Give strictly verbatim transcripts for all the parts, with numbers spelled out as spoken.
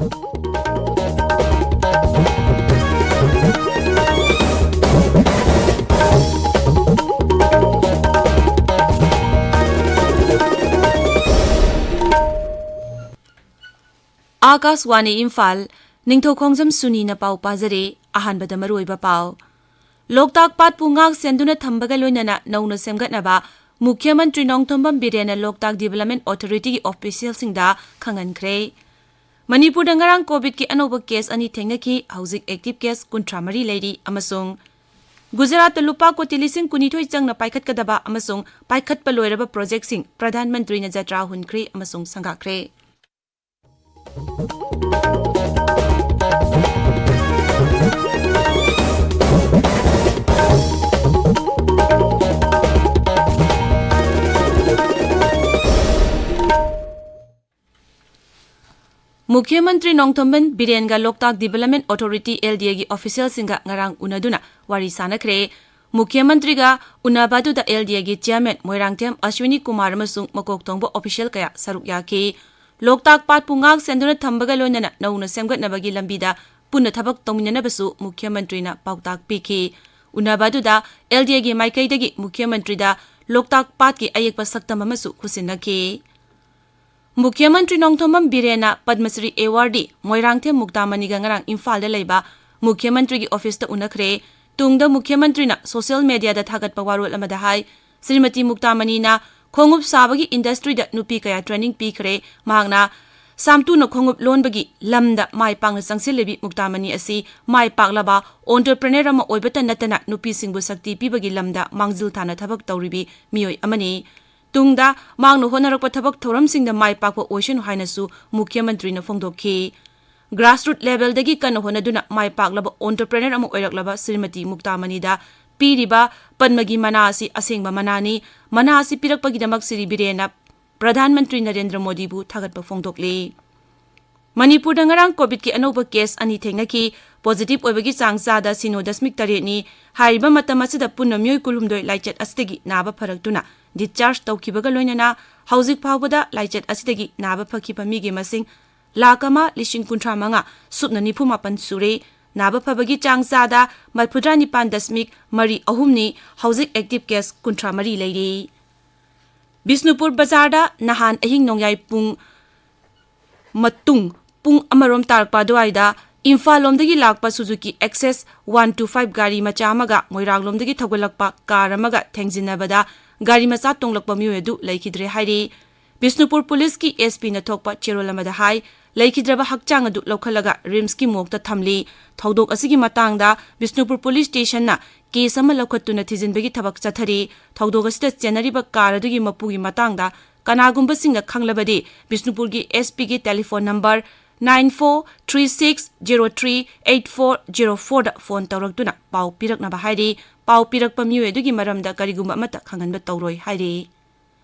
ꯑꯥꯀꯥꯁꯋꯥꯅꯤ ꯏꯝꯐꯥꯜ, ꯅꯤꯡꯊꯧꯈꯣꯡꯖꯝ ꯁꯨꯅꯤꯅ ꯄꯥꯎ ꯄꯥꯖꯔꯤ꯫ ꯑꯍꯥꯟꯕꯗ ꯃꯔꯨꯑꯣꯏꯕ ꯄꯥꯎ꯫ ꯂꯣꯛꯇꯥꯛ ꯄꯥꯠꯄꯨ ꯉꯥꯛ ꯁꯦꯟꯗꯨꯅ ꯊꯝꯕꯒ ꯂꯣꯏꯅꯅ ꯅꯧꯅ ꯁꯦꯝꯒꯠꯅꯕ ꯃꯨꯈ꯭ꯌ ꯃꯟꯇ꯭ꯔꯤ ꯅꯣꯡꯊꯣꯝꯕꯝ ꯕꯤꯔꯦꯟꯅ ꯂꯣꯛꯇꯥꯛ ꯗꯤꯕꯦꯂꯞꯃꯦꯟ ꯑꯣꯊꯣꯔꯤꯇꯤꯒꯤ ꯑꯣꯐꯤꯁꯤꯌꯦꯜꯁꯤꯡꯗ ꯈꯪꯍꯟꯈ꯭ꯔꯦ꯫ ꯃꯅꯤꯄꯨꯔꯗ ꯉꯔꯥꯡ ꯀꯣꯚꯤꯗꯀꯤ ꯑꯅꯧꯕ ꯀꯦꯁ ꯑꯅꯤ ꯊꯦꯡꯅꯈꯤ, ꯍꯧꯖꯤꯛ ꯑꯦꯛꯇꯤꯚ ꯀꯦꯁ ꯀꯨꯟꯊ꯭ꯔꯥ ꯃꯔꯤ ꯂꯩꯔꯤ, ꯑꯃꯁꯨꯡ ꯒꯨꯖꯔꯥꯠꯇ ꯂꯨꯄꯥ ꯀꯣꯇꯤ ꯂꯤꯁꯤꯡ ꯀꯨꯟꯅꯤꯊꯣꯏ ꯆꯪꯅ ꯄꯥꯏꯈꯠꯀꯗꯕ ꯑꯃꯁꯨꯡ ꯄꯥꯏꯈꯠꯄ ꯂꯣꯏꯔꯕ ꯄ꯭ꯔꯣꯖꯦꯛꯁꯤꯡ ꯄ꯭ꯔꯙꯥꯟ ꯃꯟꯇ꯭ꯔꯤꯅ ꯖꯇ꯭ꯔꯥ ꯍꯨꯟꯈ꯭ꯔꯦ ꯑꯃꯁꯨꯡ ꯁꯪꯒꯥꯈ꯭ꯔꯦ꯫ ꯃꯨꯈ꯭ꯌ ꯃꯟꯇ꯭ꯔꯤ ꯅꯣꯡꯊꯣꯝꯕꯝ ꯕꯤꯔꯦꯟꯒ ꯂꯣꯛꯇꯥꯛ ꯗꯤꯕꯦꯂꯞꯃꯦꯟ ꯑꯣꯊꯣꯔꯤꯇꯤ, ꯑꯦꯜ ꯗꯤ ꯑꯦꯒꯤ ꯑꯣꯐꯤꯁꯤꯌꯦꯜꯁꯤꯡꯒ ꯉꯔꯥꯡ ꯎꯅꯗꯨꯅ ꯋꯥꯔꯤ ꯁꯥꯅꯈ꯭ꯔꯦ꯫ ꯃꯨꯈ꯭ꯌ ꯃꯟꯇ꯭ꯔꯤꯒ ꯎꯅꯕ ꯑꯗꯨꯗ ꯑꯦꯜ ꯗꯤ ꯑꯦꯒꯤ ꯆꯤꯌꯔꯃꯦꯟ ꯃꯣꯏꯔꯥꯡꯊꯦꯝ ꯑꯁ꯭ꯋꯤꯅꯤ ꯀꯨꯃꯥꯔ ꯑꯃꯁꯨꯡ ꯃꯀꯣꯛ ꯊꯣꯡꯕ ꯑꯣꯐꯤꯁꯤꯌꯦꯜ ꯀꯌꯥ ꯁꯔꯨꯛ ꯌꯥꯈꯤ꯫ ꯂꯣꯛꯇꯥꯛ ꯄꯥꯠꯄꯨ ꯉꯥꯛ ꯁꯦꯟꯗꯨꯅ ꯊꯝꯕꯒ ꯂꯣꯏꯅꯅ ꯅꯧꯅ ꯁꯦꯝꯒꯠꯅꯕꯒꯤ ꯂꯝꯕꯤꯗ ꯄꯨꯟꯅ ꯊꯕꯛ ꯇꯧꯃꯤꯟꯅꯅꯕꯁꯨ ꯃꯨꯈ꯭ꯌ ꯃꯟꯇ꯭ꯔꯤꯅ ꯄꯥꯎꯇꯥꯛ ꯄꯤꯈꯤ꯫ ꯎꯅꯕ ꯑꯗꯨꯗ ꯑꯦꯜ ꯗꯤ ꯑꯦꯒꯤ ꯃꯥꯏꯀꯩꯗꯒꯤ ꯃꯨꯈ꯭ꯌ ꯃꯟꯇ꯭ꯔꯤꯗ ꯂꯣꯛꯇꯥꯛ ꯄꯥꯠꯀꯤ ꯑꯌꯦꯛꯄ ꯁꯛꯇꯝ ꯑꯃꯁꯨ ꯈꯨꯠꯁꯤꯟꯅꯈꯤ꯫ ꯃꯨꯈ꯭ꯌ ꯃꯟꯇ꯭ꯔꯤ ꯅꯣꯡꯊꯣꯝꯕꯝ ꯕꯤꯔꯦꯟꯅ ꯄꯗꯃꯁ꯭ꯔꯤ ꯑꯦꯋꯥꯔꯗꯤ ꯃꯣꯏꯔꯥꯡꯊꯦꯝ ꯃꯨꯛꯇꯥꯃꯅꯤꯒ ꯉꯔꯥꯡ ꯏꯝꯐꯥꯜꯗ ꯂꯩꯕ ꯃꯨꯈ꯭ꯌ ꯃꯟꯇ꯭ꯔꯤꯒꯤ ꯑꯣꯐꯤꯁꯇ ꯎꯅꯈ꯭ꯔꯦ꯫ ꯇꯨꯡꯗ ꯃꯨꯈ꯭ꯌ ꯃꯟꯇ꯭ꯔꯤꯅ ꯁꯣꯁꯤꯌꯦꯜ ꯃꯦꯗꯤꯌꯥꯗ ꯊꯥꯒꯠꯄ ꯋꯥꯔꯣꯜ ꯑꯃꯗ ꯍꯥꯏ, ꯁ꯭ꯔꯤꯃꯇꯤ ꯃꯨꯛꯇꯥꯃꯅꯤꯅ ꯈꯣꯡꯎꯞ ꯁꯥꯕꯒꯤ ꯏꯟꯗꯁꯇ꯭ꯔꯤꯗ ꯅꯨꯄꯤ ꯀꯌꯥ ꯇ꯭ꯔꯦꯅꯤꯡ ꯄꯤꯈ꯭ꯔꯦ꯫ ꯃꯍꯥꯛꯅ ꯁꯥꯝꯇꯨꯅ ꯈꯣꯡꯎꯞ ꯂꯣꯟꯕꯒꯤ ꯂꯝꯗ ꯃꯥꯏ ꯄꯥꯛꯅ ꯆꯪꯁꯤꯜꯂꯤꯕꯤ ꯃꯨꯛꯇꯥꯃꯅꯤ ꯑꯁꯤ ꯃꯥꯏ ꯄꯥꯛꯂꯕ ꯑꯣꯟꯇꯔꯄ꯭ꯔꯦꯅꯔ ꯑꯃ ꯑꯣꯏꯕꯇ ꯅꯠꯇꯅ ꯅꯨꯄꯤꯁꯤꯡꯕꯨ ꯁꯛꯇꯤ ꯄꯤꯕꯒꯤ ꯂꯝꯗ ꯃꯥꯡꯖꯤꯜ ꯊꯥꯅ ꯊꯕꯛ ꯇꯧꯔꯤꯕꯤ ꯃꯤꯑꯣꯏ ꯑꯃꯅꯤ꯫ ꯇꯨꯡꯗ ꯃꯍꯥꯛꯅ ꯍꯣꯠꯅꯔꯛꯄ ꯊꯕꯛ ꯊꯧꯔꯝꯁꯤꯡꯗ ꯃꯥꯏ ꯄꯥꯛꯄ ꯑꯣꯏꯁꯅꯨ ꯍꯥꯏꯅꯁꯨ ꯃꯨꯈ꯭ꯌ ꯃꯟꯇ꯭ꯔꯤꯅ ꯐꯣꯡꯗꯣꯛꯈꯤ꯫ ꯒ꯭ꯔꯥꯁꯔꯨꯠ ꯂꯦꯚꯦꯜꯗꯒꯤ ꯀꯟꯅ ꯍꯣꯠꯅꯗꯨꯅ ꯃꯥꯏ ꯄꯥꯛꯂꯕ ꯑꯣꯟꯇꯔꯄ꯭ꯔꯦꯅꯔ ꯑꯃ ꯑꯣꯏꯔꯛꯂꯕ ꯁ꯭ꯔꯤꯃꯇꯤ ꯃꯨꯛꯇꯥꯃꯅꯤꯗ ꯄꯤꯔꯤꯕ ꯄꯗꯃꯒꯤ ꯃꯅꯥ ꯑꯁꯤ ꯑꯁꯦꯡꯕ ꯃꯅꯥꯅꯤ꯫ ꯃꯅꯥ ꯑꯁꯤ ꯄꯤꯔꯛꯄꯒꯤꯗꯃꯛ ꯁ꯭ꯔꯤ ꯕꯤꯔꯦꯟꯅ ꯄ꯭ꯔꯙꯥꯟ ꯃꯟꯇ꯭ꯔꯤ ꯅꯔꯦꯟꯗ꯭ꯔ ꯃꯣꯗꯤꯕꯨ ꯊꯥꯒꯠꯄ ꯐꯣꯡꯗꯣꯛꯂꯤ꯫ ꯃꯅꯤꯄꯨꯔꯗ ꯉꯔꯥꯡ ꯀꯣꯚꯤꯗꯀꯤ ꯑꯅꯧꯕ ꯀꯦꯁ ꯑꯅꯤ ꯊꯦꯡꯅꯈꯤ꯫ ꯄꯣꯖꯤꯇꯤꯚ ꯑꯣꯏꯕꯒꯤ ꯆꯥꯡ ꯆꯥꯗ ꯁꯤꯅꯣ ꯗꯁꯃꯤꯛ ꯇꯔꯦꯠꯅꯤ꯫ ꯍꯥꯏꯔꯤꯕ ꯃꯇꯝ ꯑꯁꯤꯗ ꯄꯨꯟꯅ ꯃꯤꯑꯣꯏ ꯀꯨꯟꯍꯨꯝꯗꯣꯏ ꯂꯥꯏꯆꯠ ꯑꯁꯤꯗꯒꯤ ꯅꯥꯕ ꯐꯔꯛꯇꯨꯅ ꯗꯤꯁꯆꯥꯔꯖ ꯇꯧꯈꯤꯕꯒ ꯂꯣꯏꯅꯅ ꯍꯧꯖꯤꯛ ꯐꯥꯎꯕꯗ ꯂꯥꯏꯆꯠ ꯑꯁꯤꯗꯒꯤ ꯅꯥꯕ ꯐꯈꯤꯕ ꯃꯤꯒꯤ ꯃꯁꯤꯡ ꯂꯥꯈ ꯑꯃ ꯂꯤꯁꯤꯡ ꯀꯨꯟꯊ꯭ꯔꯥ ꯃꯉꯥ ꯁꯨꯞꯅ ꯅꯤꯐꯨ ꯃꯥꯄꯟ ꯁꯨꯔꯦ꯫ ꯅꯥꯕ ꯐꯕꯒꯤ ꯆꯥꯡ ꯆꯥꯗ ꯃꯔꯤꯐꯨꯇꯔꯥ ꯅꯤꯄꯥꯟ ꯗꯁꯃꯤꯛ ꯃꯔꯤ ꯑꯍꯨꯝꯅꯤ꯫ ꯍꯧꯖꯤꯛ active case ꯀꯨꯟꯊ꯭ꯔꯥ ꯃꯔꯤ ꯂꯩꯔꯤ꯫ ꯕꯤꯁꯅꯨꯄꯨꯔ ꯕꯖꯥꯔꯗ ꯅꯍꯥꯟ ꯑꯍꯤꯡ ꯅꯣꯡꯌꯥꯏ ꯄꯨꯡ ꯃꯇꯨꯡ ꯄꯨꯡ ꯑꯃꯔꯣꯝ ꯇꯥꯔꯛꯄ ꯑꯗꯨꯋꯥꯏꯗ ꯏꯝꯐꯥꯜ ꯂꯣꯝꯗꯒꯤ ꯂꯥꯛꯄ Suzuki Access one two five ꯒꯥꯔꯤ ꯃꯆꯥ ꯑꯃꯒ ꯃꯣꯏꯔꯥꯡꯂꯣꯝꯗꯒꯤ ꯊꯧꯒꯠꯂꯛꯄ ꯀꯥꯔ ꯑꯃꯒ ꯊꯦꯡꯖꯤꯟꯅꯕꯗ ꯒꯥꯔꯤ ꯃꯆꯥ ꯇꯣꯡꯂꯛꯄ ꯃꯤꯑꯣꯏ ꯑꯗꯨ ꯂꯩꯈꯤꯗ꯭ꯔꯦ ꯍꯥꯏꯔꯤ꯫ ꯕꯤꯁꯅꯨꯄꯨꯔ ꯄꯨꯂꯤꯁꯀꯤ SP ꯅ ꯊꯣꯛꯄ ꯆꯦꯔꯣꯜ ꯑꯃꯗ ꯍꯥꯏ, ꯂꯩꯈꯤꯗ꯭ꯔꯕ ꯍꯛꯆꯥꯡ ꯑꯗꯨ ꯂꯧꯈꯠꯂꯒ RIMSꯀꯤ morgueꯇ ꯊꯝꯂꯤ꯫ ꯊꯧꯗꯣꯛ ꯑꯁꯤꯒꯤ ꯃꯇꯥꯡꯗ ꯕꯤꯁꯅꯨꯄꯨꯔ ꯄꯨꯂꯤꯁ ꯁ꯭ꯇꯦꯁꯟꯅ case ꯑꯃ ꯂꯧꯈꯠꯇꯨꯅ ꯊꯤꯖꯤꯟꯕꯒꯤ ꯊꯕꯛ ꯆꯠꯊꯔꯤ꯫ ꯊꯧꯗꯣꯛ ꯑꯁꯤꯗ ꯆꯦꯟꯅꯔꯤꯕ ꯀꯥꯔ ꯑꯗꯨꯒꯤ ꯃꯄꯨꯒꯤ ꯃꯇꯥꯡꯗ ꯀꯅꯥꯒꯨꯝꯕꯁꯤꯡꯅ ꯈꯪꯂꯕꯗꯤ ꯕꯤꯁꯅꯨꯄꯨꯔꯒꯤ SPꯒꯤ telephone number nine four three six zero three eight four zero fourꯗ phone ꯇꯧꯔꯛꯇꯨꯅ ꯄꯥꯎ ꯄꯤꯔꯛꯅꯕ ꯍꯥꯏꯔꯤ꯫ ꯄꯥꯎ ꯄꯤꯔꯛꯄ ꯃꯤꯑꯣꯏ ꯑꯗꯨꯒꯤ ꯃꯔꯝꯗ ꯀꯔꯤꯒꯨꯝꯕ ꯑꯃꯠꯇ ꯈꯪꯍꯟꯕ ꯇꯧꯔꯣꯏ ꯍꯥꯏꯔꯤ꯫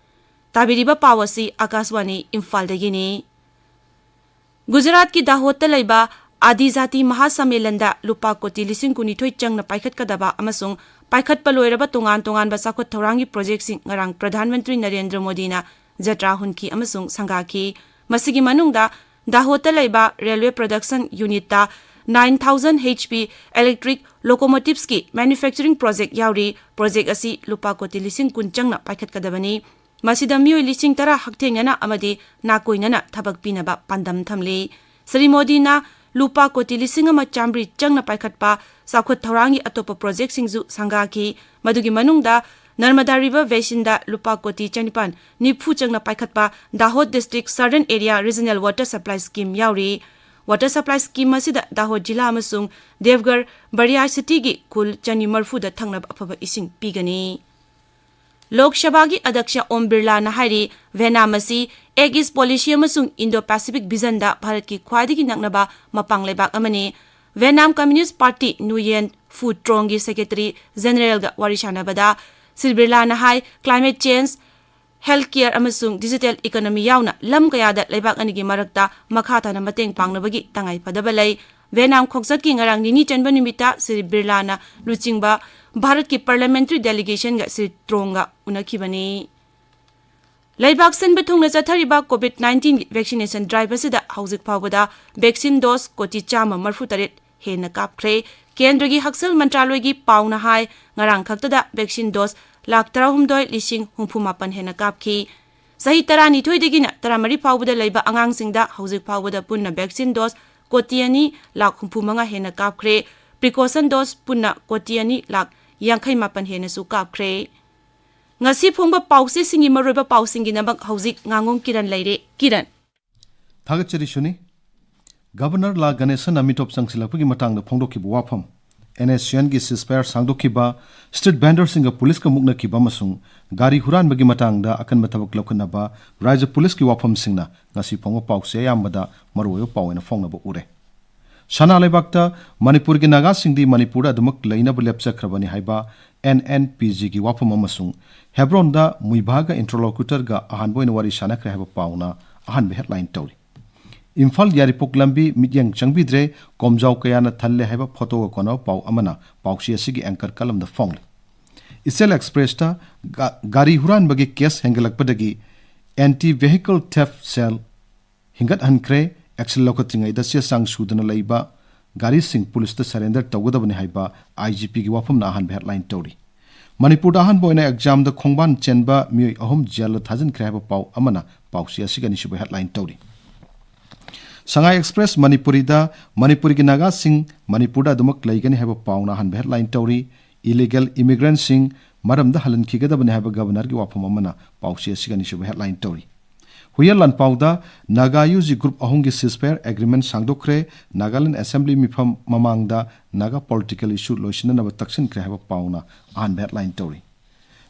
ꯇꯥꯕꯤꯔꯤꯕ ꯄꯥꯎ ꯑꯁꯤ ꯑꯥꯀꯥꯁꯕꯥꯅꯤ ꯏꯝꯐꯥꯜꯗꯒꯤꯅꯤ꯫ ꯒꯨꯖꯔꯥꯠꯀꯤ ꯗꯥꯍꯣꯗꯇ ꯂꯩꯕ ꯑꯥꯗꯤꯖꯥꯇꯤ ꯃꯍꯥꯁꯝꯃꯦꯂꯟꯗ ꯂꯨꯄꯥ ꯀꯣꯇꯤ ꯂꯤꯁꯤꯡ ꯀꯨꯟꯅꯤꯊꯣꯏ ꯆꯪꯅ ꯄꯥꯏꯈꯠꯀꯗꯕ ꯑꯃꯁꯨꯡ ꯄꯥꯏꯈꯠꯄ ꯂꯣꯏꯔꯕ ꯇꯣꯉꯥꯟ ꯇꯣꯉꯥꯟꯕ ꯆꯥꯎꯈꯠ ꯊꯧꯔꯥꯡꯒꯤ projectꯁꯤꯡ ꯉꯔꯥꯡ ꯄ꯭ꯔꯙꯥꯟ ꯃꯟꯇ꯭ꯔꯤ ꯅꯔꯦꯟꯗ꯭ꯔ ꯃꯣꯗꯤꯅ ꯖꯇ꯭ꯔꯥ ꯍꯨꯟꯈꯤ ꯑꯃꯁꯨꯡ ꯁꯪꯒꯥꯈꯤ꯫ ꯃꯁꯤꯒꯤ ꯃꯅꯨꯡꯗ ꯗꯥꯍꯣꯗꯇ ꯂꯩꯕ railway production unitꯇ nine thousand HP electric locomotivesꯀꯤ manufacturing project ꯌꯥꯎꯔꯤ꯫ Project ꯑꯁꯤ ꯂꯨꯄꯥ ꯀꯣꯇꯤ ꯂꯤꯁꯤꯡ ꯀꯨꯟ ꯆꯪꯅ ꯄꯥꯏꯈꯠꯀꯗꯕꯅꯤ꯫ ꯃꯁꯤꯗ ꯃꯤꯑꯣꯏ ꯂꯤꯁꯤꯡ ꯇꯔꯥ ꯍꯛꯊꯦꯡꯅꯅ ꯑꯃꯗꯤ ꯅꯥꯀꯣꯏꯅꯅ ꯊꯕꯛ ꯄꯤꯅꯕ ꯄꯥꯟꯗꯝ ꯊꯝꯂꯤ꯫ ꯁ꯭ꯔꯤ ꯃꯣꯗꯤꯅ ꯂꯨꯄꯥ ꯀꯣꯇꯤ ꯂꯤꯁꯤꯡ ꯑꯃ ꯆꯥꯃꯔꯤ ꯆꯪꯅ ꯄꯥꯏꯈꯠꯄ ꯆꯥꯎꯈꯠ ꯊꯧꯔꯥꯡꯒꯤ ꯑꯇꯣꯞꯄ projectꯁꯤꯡꯁꯨ ꯁꯪꯒꯥꯈꯤ꯫ ꯃꯗꯨꯒꯤ ꯃꯅꯨꯡꯗ Narmada River Basinꯗ ꯂꯨꯄꯥ ꯀꯣꯇꯤ ꯆꯅꯤꯄꯥꯟ ꯅꯤꯐꯨ ꯆꯪꯅ ꯄꯥꯏꯈꯠꯄ Dahod District Southern Area Regional Water Supply Scheme ꯌꯥꯎꯔꯤ꯫ Water supply scheme ꯑꯁꯤꯗ ꯗꯥꯍꯣꯗ ꯖꯤꯂꯥ ꯑꯃꯁꯨꯡ ꯗꯦꯕꯒꯔ ꯕꯔꯤꯌꯥ cityꯒꯤ ꯈꯨꯜ ꯆꯅꯤ ꯃꯔꯤꯐꯨꯗ ꯊꯛꯅꯕ ꯑꯐꯕ ꯏꯁꯤꯡ ꯄꯤꯒꯅꯤ꯫ ꯂꯣꯛ ꯁꯚꯥꯒꯤ ꯑꯗ꯭ꯌꯛꯁ ꯑꯣꯝ ꯕꯤꯔꯂꯥꯅ ꯍꯥꯏꯔꯤ, ꯚꯦꯅꯥꯝ ꯑꯁꯤ Act East policy ꯑꯃꯁꯨꯡ Indo-Pacific visionꯗ ꯚꯥꯔꯠꯀꯤ ꯈ꯭ꯋꯥꯏꯗꯒꯤ ꯅꯛꯅꯕ ꯃꯄꯥꯡ ꯂꯩꯕꯥꯛ ꯑꯃꯅꯤ꯫ ꯚꯦꯅꯥꯝ Communist Party ꯅꯨꯌꯦꯟ ꯐꯨ ꯇ꯭ꯔꯣꯡꯒꯤ secretary generalꯒ ꯋꯥꯔꯤ ꯁꯥꯟꯅꯕꯗ ꯁ꯭ꯔꯤ ꯕꯤꯔꯂꯥꯅ ꯍꯥꯏ, climate change, health care ꯑꯃꯁꯨꯡ digital economy ꯌꯥꯎꯅ ꯂꯝ ꯀꯌꯥꯗ ꯂꯩꯕꯥꯛ ꯑꯅꯤꯒꯤ ꯃꯔꯛꯇ ꯃꯈꯥ ꯇꯥꯅ ꯃꯇꯦꯡ ꯄꯥꯡꯅꯕꯒꯤ ꯇꯉꯥꯏ ꯐꯗꯕ ꯂꯩ꯫ ꯚꯦꯅꯥꯝ ꯈꯣꯡꯆꯠꯀꯤ ꯉꯔꯥꯡ ꯅꯤꯅꯤ ꯆꯟꯕ ꯅꯨꯃꯤꯠꯇ ꯁ꯭ꯔꯤ ꯕꯤꯔꯂꯥꯅ ꯂꯨꯆꯤꯡꯕ ꯚꯥꯔꯠꯀꯤ parliamentary delegationꯒ ꯁ꯭ꯔꯤ ꯇ꯭ꯔꯣꯡꯒ ꯎꯅꯈꯤꯕꯅꯤ꯫ ꯂꯩꯕꯥꯛ ꯁꯤꯟꯕ ꯊꯨꯡꯅ ꯆꯠꯊꯔꯤꯕ COVID nineteen vaccination drive ꯑꯁꯤꯗ ꯍꯧꯖꯤꯛ ꯐꯥꯎꯕꯗ vaccine dose ꯀꯣꯇꯤ ꯆꯥꯝꯃ ꯃꯔꯤꯐꯨ ꯇꯔꯦꯠ ꯍꯦꯟꯅ ꯀꯥꯞꯈ꯭ꯔꯦ꯫ ꯀꯦꯟꯗ꯭ꯔꯒꯤ ꯍꯛꯁꯦꯜ ꯃꯟꯇ꯭ꯔꯥꯂꯣꯏꯒꯤ ꯄꯥꯎꯅ ꯍꯥꯏ, ꯉꯔꯥꯡ ꯈꯛꯇꯗ vaccine dose ꯂꯥꯈ ꯇꯔꯥꯍꯨꯝꯗꯣꯏ ꯂꯤꯁꯤꯡ ꯍꯨꯝꯐꯨ ꯃꯥꯄꯟ ꯍꯦꯟꯅ ꯀꯥꯞꯈꯤ꯫ ꯆꯍꯤ ꯇꯔꯥꯅꯤꯊꯣꯏꯗꯒꯤꯅ ꯇꯔꯥꯃꯔꯤ ꯐꯥꯎꯕꯗ ꯂꯩꯕ ꯑꯉꯥꯡꯁꯤꯡꯗ ꯍꯧꯖꯤꯛ ꯐꯥꯎꯕꯗ ꯄꯨꯟꯅ vaccine dose ꯀꯣꯇꯤ ꯑꯅꯤ ꯂꯥꯈ ꯍꯨꯝꯐꯨ ꯃꯉꯥ ꯍꯦꯟꯅ ꯀꯥꯞꯈ꯭ꯔꯦ꯫ Precaution dose ꯄꯨꯟꯅ ꯀꯣꯇꯤ ꯑꯅꯤ ꯂꯥꯈ ꯌꯥꯡꯈꯩ ꯃꯥꯄꯟ ꯍꯦꯟꯅꯁꯨ ꯀꯥꯞꯈ꯭ꯔꯦ꯫ ꯉꯁꯤ ꯐꯣꯡꯕ ꯄꯥꯎꯆꯦꯁꯤꯡꯒꯤ ꯃꯔꯨꯑꯣꯏꯕ ꯄꯥꯎꯁꯤꯡꯒꯤꯗꯃꯛ ꯍꯧꯖꯤꯛ ꯉꯥꯉꯣꯝ ꯀꯤꯔꯟ ꯂꯩꯔꯦ꯫ ꯀꯤꯔꯟ꯫ ꯊꯥꯒꯠꯆꯔꯤ ꯁꯨꯅꯤ꯫ ꯒꯕꯔꯅꯔ ꯂꯥ ꯒꯅꯦꯁꯟꯅ ꯃꯤꯇꯣꯞ ꯆꯪꯁꯤꯜꯂꯛꯄꯒꯤ ꯃꯇꯥꯡꯗ ꯐꯣꯡꯗꯣꯛꯈꯤꯕ ꯋꯥꯐꯝ, NSCNꯒꯤ ceasefire ꯁꯥꯡꯗꯣꯛꯈꯤꯕ, street vendorꯁꯤꯡꯒ ꯄꯨꯂꯤꯁꯀ ꯃꯨꯛꯅꯈꯤꯕ ꯑꯃꯁꯨꯡ ꯒꯥꯔꯤ ꯍꯨꯔꯥꯟꯕꯒꯤ ꯃꯇꯥꯡꯗ ꯑꯀꯟꯕ ꯊꯕꯛ ꯂꯧꯈꯠꯅꯕ ꯔꯥꯏꯖ꯭ꯌ ꯄꯨꯂꯤꯁꯀꯤ ꯋꯥꯐꯝꯁꯤꯡꯅ ꯉꯁꯤ ꯐꯣꯡꯕ ꯄꯥꯎꯆꯦ ꯑꯌꯥꯝꯕꯗ ꯃꯔꯨꯑꯣꯏꯕ ꯄꯥꯎ ꯑꯣꯏꯅ ꯐꯣꯡꯅꯕ ꯎꯔꯦ꯫ ꯁꯅꯥ ꯂꯩꯕꯥꯛꯇ ꯃꯅꯤꯄꯨꯔꯒꯤ ꯅꯥꯒꯥꯁꯤꯡꯗꯤ ꯃꯅꯤꯄꯨꯔꯗ ꯑꯗꯨꯃꯛ ꯂꯩꯅꯕ ꯂꯦꯞꯆꯈ꯭ꯔꯕꯅꯤ ꯍꯥꯏꯕ NNPGꯒꯤ ꯋꯥꯐꯝ ꯑꯃꯁꯨꯡ ꯍꯦꯕ꯭ꯔꯣꯟꯗ ꯃꯨꯏꯚꯥꯒ interlocutorꯒ ꯑꯍꯥꯟꯕ ꯑꯣꯏꯅ ꯋꯥꯔꯤ ꯁꯥꯟꯅꯈ꯭ꯔꯦ ꯍꯥꯏꯕ ꯄꯥꯎꯅ ꯑꯍꯥꯟꯕ headline ꯇꯧꯔꯤ꯫ ꯏꯝꯐꯥꯜ ꯌꯥꯏꯔꯤꯄꯣꯛ ꯂꯝꯕꯤ ꯃꯤꯠꯌꯦꯡ ꯆꯪꯕꯤꯗ꯭ꯔꯦ, ꯀꯣꯝꯖꯥꯎ ꯀꯌꯥꯅ ꯊꯜꯂꯦ ꯍꯥꯏꯕ ꯐꯣꯇꯣꯒ ꯀꯣꯟꯅꯕ ꯄꯥꯎ ꯑꯃꯅ ꯄꯥꯎꯆꯦ ꯑꯁꯤꯒꯤ anchor columnꯗ ꯐꯣꯡꯂꯤ꯫ ꯏꯆꯦꯜ ꯑꯦꯛꯁꯄ꯭ꯔꯦꯁꯇ ꯒꯥ-, ꯒꯥꯔꯤ ꯍꯨꯔꯥꯟꯕꯒꯤ case ꯍꯦꯟꯒꯠꯂꯛꯄꯗꯒꯤ Anti Vehicle Theft Cell ꯍꯤꯡꯒꯠꯍꯟꯈ꯭ꯔꯦ꯫ Action ꯂꯧꯈꯠꯇ꯭ꯔꯤꯉꯩꯗ ꯆꯦ ꯆꯥꯡ ꯁꯨꯗꯅ ꯂꯩꯕ ꯒꯥꯔꯤꯁꯤꯡ ꯄꯨꯂꯤꯁꯇ surrender ꯇꯧꯒꯗꯕꯅꯤ ꯍꯥꯏꯕ IGPꯒꯤ ꯋꯥꯐꯝꯅ ꯑꯍꯥꯟꯕ headline ꯇꯧꯔꯤ꯫ ꯃꯅꯤꯄꯨꯔꯗ ꯑꯍꯥꯟꯕ ꯑꯣꯏꯅ examꯗ ꯈꯣꯡꯕꯥꯟ ꯆꯦꯟꯕ ꯃꯤꯑꯣꯏ ꯑꯍꯨꯝ jailꯗ ꯊꯥꯖꯤꯟꯈ꯭ꯔꯦ ꯍꯥꯏꯕ ꯄꯥꯎ ꯑꯃꯅ ꯄꯥꯎꯆꯦ ꯑꯁꯤꯒꯤ ꯑꯅꯤꯁꯨꯕ headline ꯇꯧꯔꯤ꯫ ꯁꯉꯥꯏ ꯑꯦꯛꯁꯄ꯭ꯔꯦꯁ ꯃꯅꯤꯄꯨꯔꯤꯗ ꯃꯅꯤꯄꯨꯔꯒꯤ ꯅꯥꯒꯥꯁꯤꯡ ꯃꯅꯤꯄꯨꯔꯗ ꯑꯗꯨꯃꯛ ꯂꯩꯒꯅꯤ ꯍꯥꯏꯕ ꯄꯥꯎꯅ ꯑꯍꯥꯟꯕ headline ꯇꯧꯔꯤ꯫ Illegal immigrantꯁꯤꯡ ꯃꯔꯝꯗ ꯍꯜꯍꯟꯈꯤꯒꯗꯕꯅꯤ ꯍꯥꯏꯕ ꯒꯕꯔꯅꯔꯒꯤ ꯋꯥꯐꯝ ꯑꯃꯅ ꯄꯥꯎꯆꯦ ꯑꯁꯤꯒꯤ ꯑꯅꯤꯁꯨꯕ headline ꯇꯧꯔꯤ꯫ ꯍꯨꯏꯌꯦꯟ ꯂꯥꯟꯄꯥꯎꯗ ꯅꯥꯒꯥ UG group ꯑꯍꯨꯝꯒꯤ ceasefire agreement ꯁꯥꯡꯗꯣꯛꯈ꯭ꯔꯦ꯫ ꯅꯥꯒꯥꯂꯦꯟ assembly ꯃꯤꯐꯝ ꯃꯃꯥꯡꯗ ꯅꯥꯒꯥ political issue ꯂꯣꯏꯁꯤꯟꯅꯅꯕ ꯇꯛꯁꯤꯟꯈ꯭ꯔꯦ ꯍꯥꯏꯕ ꯄꯥꯎꯅ ꯑꯍꯥꯟꯕ headline ꯇꯧꯔꯤ꯫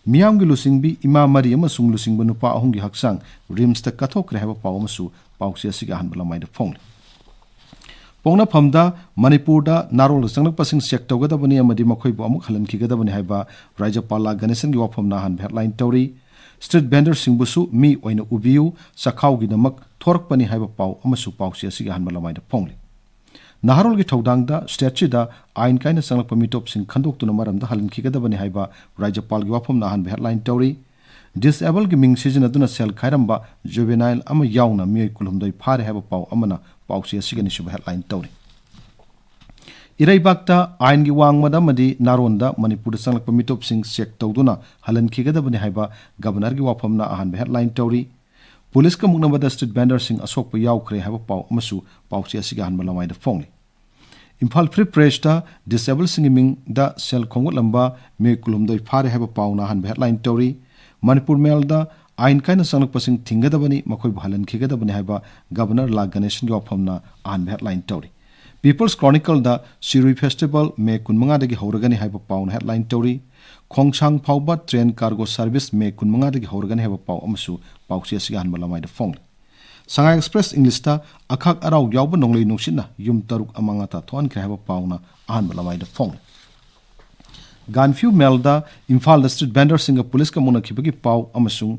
ꯃꯤꯌꯥꯝꯒꯤ ꯂꯨꯆꯤꯡꯕꯤ ꯏꯃꯥ ꯃꯔꯤ ꯑꯃꯁꯨꯡ ꯂꯨꯆꯤꯡꯕ ꯅꯨꯄꯥ ꯑꯍꯨꯝꯒꯤ ꯍꯛꯆꯥꯡ RIMSꯇ ꯀꯠꯊꯣꯛꯈ꯭ꯔꯦ ꯍꯥꯏꯕ ꯄꯥꯎ ꯑꯃꯁꯨ ꯄꯥꯎꯆꯦ ꯑꯁꯤꯒꯤ ꯑꯍꯥꯟꯕ ꯂꯃꯥꯏꯗ ꯐꯣꯡꯂꯤ꯫ ꯄꯣꯛꯅꯐꯝꯗ ꯃꯅꯤꯄꯨꯔꯗ ꯅꯥꯔꯣꯜꯗ ꯆꯪꯂꯛꯄꯁꯤꯡ check ꯇꯧꯒꯗꯕꯅꯤ ꯑꯃꯗꯤ ꯃꯈꯣꯏꯕꯨ ꯑꯃꯨꯛ ꯍꯜꯍꯟꯈꯤꯒꯗꯕꯅꯤ ꯍꯥꯏꯕ ꯔꯥꯖ꯭ꯌꯄꯥꯜ ꯂꯥ ꯒꯅꯦꯁꯟꯒꯤ ꯋꯥꯐꯝꯅ ꯑꯍꯥꯟꯕ headline ꯇꯧꯔꯤ꯫ Street vendorꯁꯤꯡꯕꯨꯁꯨ ꯃꯤ ꯑꯣꯏꯅ ꯎꯕꯤꯌꯨ, ꯆꯈꯥꯎꯒꯤꯗꯃꯛ ꯊꯣꯔꯛꯄꯅꯤ ꯍꯥꯏꯕ ꯄꯥꯎ ꯑꯃꯁꯨ ꯄꯥꯎꯆꯦ ꯑꯁꯤꯒꯤ ꯑꯍꯥꯟꯕ ꯂꯃꯥꯏꯗ ꯐꯣꯡꯂꯤ꯫ ꯅꯍꯥꯔꯣꯜꯒꯤ ꯊꯧꯗꯥꯡꯗ stateꯁꯤꯗ ꯑꯥꯏꯟ ꯀꯥꯏꯅ ꯆꯪꯂꯛꯄ ꯃꯤꯇꯣꯞꯁꯤꯡ ꯈꯟꯗꯣꯛꯇꯨꯅ ꯃꯔꯝꯗ ꯍꯜꯍꯟꯈꯤꯒꯗꯕꯅꯤ ꯍꯥꯏꯕ ꯔꯥꯖ꯭ꯌꯄꯥꯜꯒꯤ ꯋꯥꯐꯝꯅ ꯑꯍꯥꯟꯕ headline ꯇꯧꯔꯤ꯫ ꯗꯤꯁꯑꯦꯕꯜꯒꯤ ꯃꯤꯡ ꯁꯤꯖꯤꯟꯅꯗꯨꯅ ꯁꯦꯜ ꯈꯥꯏꯔꯝꯕ ꯖꯨꯕꯦꯅꯥꯏꯜ ꯑꯃ ꯌꯥꯎꯅ ꯃꯤꯑꯣꯏ ꯀꯨꯟꯍꯨꯝꯗꯣꯏ ꯐꯥꯔꯦ ꯍꯥꯏꯕ ꯄꯥꯎ ꯑꯃꯅ ꯄꯥꯎꯆꯦ ꯑꯁꯤꯒꯤ ꯑꯅꯤꯁꯨꯕ ꯍꯦꯗꯂꯥꯏꯟ ꯇꯧꯔꯤ꯫ ꯏꯔꯩꯕꯥꯛꯇ ꯑꯥꯏꯟꯒꯤ ꯋꯥꯡꯃꯗ ꯑꯃꯗꯤ ꯅꯥꯔꯣꯟꯗ ꯃꯅꯤꯄꯨꯔꯗ ꯆꯪꯂꯛꯄ ꯃꯤꯇꯣꯞꯁꯤꯡ ꯆꯦꯛ ꯇꯧꯗꯨꯅ ꯍꯜꯍꯟꯈꯤꯒꯗꯕꯅꯤ ꯍꯥꯏꯕ ꯒꯕꯅꯔꯒꯤ ꯋꯥꯐꯝꯅ ꯑꯍꯥꯟꯕ ꯍꯦꯗꯂꯥꯏꯟ ꯇꯧꯔꯤ꯫ ꯄꯨꯂꯤꯁꯀ ꯃꯨꯛꯅꯕꯗ ꯁ꯭ꯇ꯭ꯔꯤꯠ ꯚꯦꯟꯗꯔꯁꯤꯡ ꯑꯁꯣꯛꯄ ꯌꯥꯎꯈ꯭ꯔꯦ ꯍꯥꯏꯕ ꯄꯥꯎ ꯑꯃꯁꯨ ꯄꯥꯎꯆꯦ ꯑꯁꯤꯒꯤ ꯑꯍꯥꯟꯕ ꯂꯃꯥꯏꯗ ꯐꯣꯡꯂꯤ꯫ ꯏꯝꯐꯥꯜ ꯐ꯭ꯔꯤ ꯄ꯭ꯔꯦꯁꯇ ꯗꯤꯁꯑꯦꯕꯜꯁꯤꯡꯒꯤ ꯃꯤꯡꯗ ꯁꯦꯜ ꯈꯣꯝꯒꯠꯂꯝꯕ ꯃꯤꯑꯣꯏ ꯀꯨꯟꯍꯨꯝꯗꯣꯏ ꯐꯥꯔꯦ ꯍꯥꯏꯕ ꯄꯥꯎꯅ ꯑꯍꯥꯟꯕ ꯍꯦꯗꯂꯥꯏꯟ ꯇꯧꯔꯤ꯫ ꯃꯅꯤꯄꯨꯔ ꯃꯦꯜꯗ ꯑꯥꯏꯟ ꯀꯥꯏꯅ ꯆꯪꯂꯛꯄꯁꯤꯡ ꯊꯤꯡꯒꯗꯕꯅꯤ, ꯃꯈꯣꯏꯕꯨ ꯍꯜꯍꯟꯈꯤꯒꯗꯕꯅꯤ ꯍꯥꯏꯕ ꯒꯕꯅꯔ ꯂꯥ ꯒꯅꯦꯁꯟꯒꯤ ꯋꯥꯐꯝꯅ ꯑꯍꯥꯟꯕ ꯍꯦꯗꯂꯥꯏꯟ ꯇꯧꯔꯤ꯫ ꯄꯤꯄꯜꯁ ꯀ꯭ꯔꯣꯅꯤꯀꯜꯗ ꯁꯤꯔꯨꯏ ꯐꯦꯁꯇꯤꯚꯦꯜ ꯃꯦ ꯀꯨꯟꯃꯉꯥꯗꯒꯤ ꯍꯧꯔꯒꯅꯤ ꯍꯥꯏꯕ ꯄꯥꯎꯅ ꯍꯦꯗꯂꯥꯏꯟ ꯇꯧꯔꯤ꯫ ꯈꯣꯡꯁꯥꯡ ꯐꯥꯎꯕ ꯇ꯭ꯔꯦꯟ ꯀꯥꯔꯒꯣ ꯁꯥꯔꯚꯤꯁ ꯃꯦ ꯀꯨꯟꯃꯉꯥꯗꯒꯤ ꯍꯧꯔꯒꯅꯤ ꯍꯥꯏꯕ ꯄꯥꯎ ꯑꯃꯁꯨ ꯄꯥꯎꯆꯦ ꯑꯁꯤꯒꯤ ꯑꯍꯥꯟꯕ ꯂꯃꯥꯏꯗ ꯐꯣꯡꯂꯤ꯫ ꯁꯉꯥꯏ ꯑꯦꯛꯁꯄ꯭ꯔꯦꯁ ꯏꯪꯂꯤꯁꯇ ꯑꯈꯥꯛ ꯑꯔꯥꯎ ꯌꯥꯎꯕ ꯅꯣꯡꯂꯩ ꯅꯨꯡꯁꯤꯠꯅ ꯌꯨꯝ ꯇꯔꯨꯛ ꯑꯃꯥꯡ ꯑꯇꯥ ꯊꯣꯛꯍꯟꯈ꯭ꯔꯦ ꯍꯥꯏꯕ ꯄꯥꯎꯅ ꯑꯍꯥꯟꯕ ꯂꯃꯥꯏꯗ ꯐꯣꯡꯂꯤ꯫ ꯒꯥꯟꯐ꯭ꯌꯨ ꯃꯦꯜꯗ ꯏꯝꯐꯥꯜꯗ ꯁ꯭ꯇ꯭ꯔꯤꯠ ꯚꯦꯟꯗꯔꯁꯤꯡꯒ ꯄꯨꯂꯤꯁꯀ ꯃꯨꯛꯅꯈꯤꯕꯒꯤ ꯄꯥꯎ ꯑꯃꯁꯨꯡ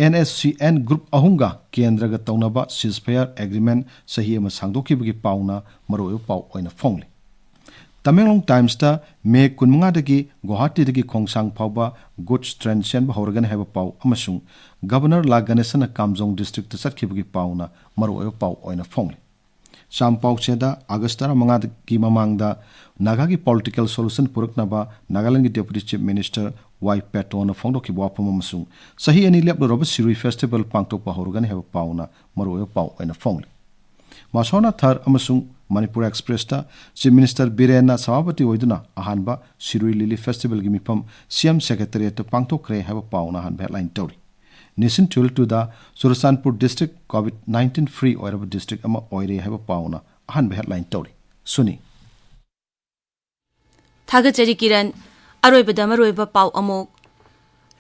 and S C and group ꯑꯍꯨꯝꯒ ꯀꯦꯟꯗ꯭ꯔꯒ ꯇꯧꯅꯕ ꯁꯤꯖꯐꯌꯔ ꯑꯦꯒ꯭ꯔꯤꯃꯦꯟ ꯆꯍꯤ ꯑꯃ ꯁꯥꯡꯗꯣꯛꯈꯤꯕꯒꯤ ꯄꯥꯎꯅ ꯃꯔꯨꯑꯣꯏꯕ ꯄꯥꯎ ꯑꯣꯏꯅ ꯐꯣꯡꯂꯤ꯫ ꯇꯃꯦꯡꯂꯣꯡ ꯇꯥꯏꯝꯁꯇ ꯃꯦ ꯀꯨꯟꯃꯉꯥꯗꯒꯤ ꯒꯨꯋꯥꯍꯥꯇꯤꯗꯒꯤ ꯈꯣꯡꯁꯥꯡ ꯐꯥꯎꯕ ꯒꯨꯗꯁ ꯇ꯭ꯔꯦꯟ ꯆꯦꯟꯕ ꯍꯧꯔꯒꯅꯤ ꯍꯥꯏꯕ ꯄꯥꯎ ꯑꯃꯁꯨꯡ ꯒꯕꯅꯔ ꯂꯥ ꯒꯅꯦꯁꯟꯅ ꯀꯥꯝꯖꯣꯡ ꯗꯤꯁꯇ꯭ꯔꯤꯛꯇ ꯆꯠꯈꯤꯕꯒꯤ ꯄꯥꯎꯅ ꯃꯔꯨꯑꯣꯏꯕ ꯄꯥꯎ ꯑꯣꯏꯅ ꯐꯣꯡꯂꯤ꯫ ꯆꯥꯝꯄꯥꯎꯆꯦꯗ ꯑꯥꯒꯁ ꯇꯔꯥꯃꯉꯥꯒꯤ ꯃꯃꯥꯡꯗ ꯅꯥꯒꯥꯒꯤ ꯄꯣꯂꯤꯇꯤꯀꯦꯜ ꯁꯣꯂꯨꯁꯟ ꯄꯨꯔꯛꯅꯕ ꯅꯥꯒꯥꯂꯦꯟꯒꯤ ꯗꯦꯄꯨꯇꯤ ꯆꯤꯐ ꯃꯤꯅꯤꯁꯇꯔ ꯋꯥꯏ ꯄꯦꯇꯣꯅ ꯐꯣꯡꯗꯣꯛꯈꯤꯕ ꯋꯥꯐꯝ ꯑꯃꯁꯨꯡ ꯆꯍꯤ ꯑꯅꯤ ꯂꯦꯞꯂꯨꯔꯕ ꯁꯤꯔꯨꯏ ꯐꯦꯁꯇꯤꯚꯦꯜ ꯄꯥꯡꯊꯣꯛꯄ ꯍꯧꯔꯒꯅꯤ ꯍꯥꯏꯕ ꯄꯥꯎꯅ ꯃꯔꯨꯑꯣꯏꯕ ꯄꯥꯎ ꯑꯣꯏꯅ ꯐꯣꯡꯂꯤ꯫ ꯃꯁꯣꯅꯥ ꯊꯔ ꯑꯃꯁꯨꯡ ꯃꯅꯤꯄꯨꯔ ꯑꯦꯛꯁꯄ꯭ꯔꯦꯁꯇ ꯆꯤꯐ ꯃꯤꯅꯤꯁꯇꯔ ꯕꯤꯔꯦꯟꯅ ꯁꯚꯥꯄꯇꯤ ꯑꯣꯏꯗꯨꯅ ꯑꯍꯥꯟꯕ ꯁꯤꯔꯨꯏ ꯂꯤꯂꯤ ꯐꯦꯁꯇꯤꯚꯦꯜꯒꯤ ꯃꯤꯐꯝ ꯁꯤ ꯑꯦꯝ ꯁꯦꯀ꯭ꯔꯦꯇꯔꯤꯌꯦꯠꯇ ꯄꯥꯡꯊꯣꯛꯈ꯭ꯔꯦ ꯍꯥꯏꯕ ꯄꯥꯎꯅ ꯑꯍꯥꯟꯕ ꯍꯦꯗꯂꯥꯏꯟ ꯇꯧꯔꯤ꯫ ꯅꯦꯁꯟ ꯇꯨꯋꯦꯜꯇꯨꯗ Churachandpur district Covid nineteen free ꯑꯣꯏꯔꯕ ꯗꯤꯁꯇ꯭ꯔꯤꯛ ꯑꯃ ꯑꯣꯏꯔꯦ ꯍꯥꯏꯕ ꯄꯥꯎꯅ ꯑꯍꯥꯟꯕ ꯍꯦꯗꯂꯥꯏꯟ ꯇꯧꯔꯤ꯫ ꯁꯨꯅꯤ꯫ ꯊꯥꯒꯠꯆꯔꯤ ꯀꯤꯔꯟ꯫ ꯑꯔꯣꯏꯕꯗ ꯃꯔꯨꯑꯣꯏꯕ ꯄꯥꯎ ꯑꯃꯨꯛ꯫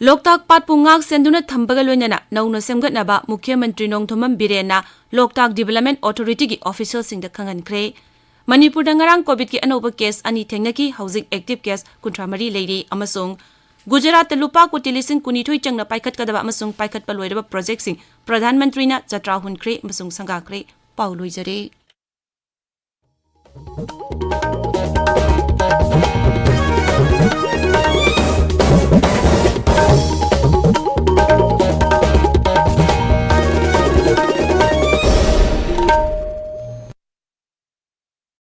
ꯂꯣꯛꯇꯥꯛ ꯄꯥꯠꯄꯨ ꯉꯥꯛ ꯁꯦꯟꯗꯨꯅ ꯊꯝꯕꯒ ꯂꯣꯏꯅꯅ ꯅꯧꯅ ꯁꯦꯝꯒꯠꯅꯕ ꯃꯨꯈ꯭ꯌ ꯃꯟꯇ꯭ꯔꯤ ꯅꯣꯡꯊꯣꯝꯕꯝ ꯕꯤꯔꯦꯟꯅ ꯂꯣꯛꯇꯥꯛ ꯗꯤꯕꯦꯂꯞꯃꯦꯟ ꯑꯣꯊꯣꯔꯤꯇꯤꯒꯤ ꯑꯣꯐꯤꯁꯤꯌꯦꯜꯁꯤꯡꯗ ꯈꯪꯍꯟꯈ꯭ꯔꯦ꯫ ꯃꯅꯤꯄꯨꯔꯗ ꯉꯔꯥꯡ ꯀꯣꯚꯤꯗꯀꯤ ꯑꯅꯧꯕ ꯀꯦꯁ ꯑꯅꯤ ꯊꯦꯡꯅꯈꯤ, ꯍꯧꯖꯤꯛ ꯑꯦꯛꯇꯤꯚ ꯀꯦꯁ ꯀꯨꯟꯊ꯭ꯔꯥ ꯃꯔꯤ ꯂꯩꯔꯤ ꯑꯃꯁꯨꯡ ꯒꯨꯖꯔꯥꯠꯇ ꯂꯨꯄꯥ ꯀꯣꯇꯤ ꯂꯤꯁꯤꯡ ꯀꯨꯟꯅꯤꯊꯣꯏ ꯆꯪꯅ ꯄꯥꯏꯈꯠꯀꯗꯕ ꯑꯃꯁꯨꯡ ꯄꯥꯏꯈꯠꯄ ꯂꯣꯏꯔꯕ ꯄ꯭ꯔꯣꯖꯦꯛꯁꯤꯡ ꯄ꯭ꯔꯙꯥꯟ ꯃꯟꯇ꯭ꯔꯤꯅ ꯖꯇ꯭ꯔꯥ ꯍꯨꯟꯈ꯭ꯔꯦ ꯑꯃꯁꯨꯡ ꯁꯪꯒꯥꯈ꯭ꯔꯦ꯫ ꯄꯥꯎ ꯂꯣꯏꯖꯔꯦ꯫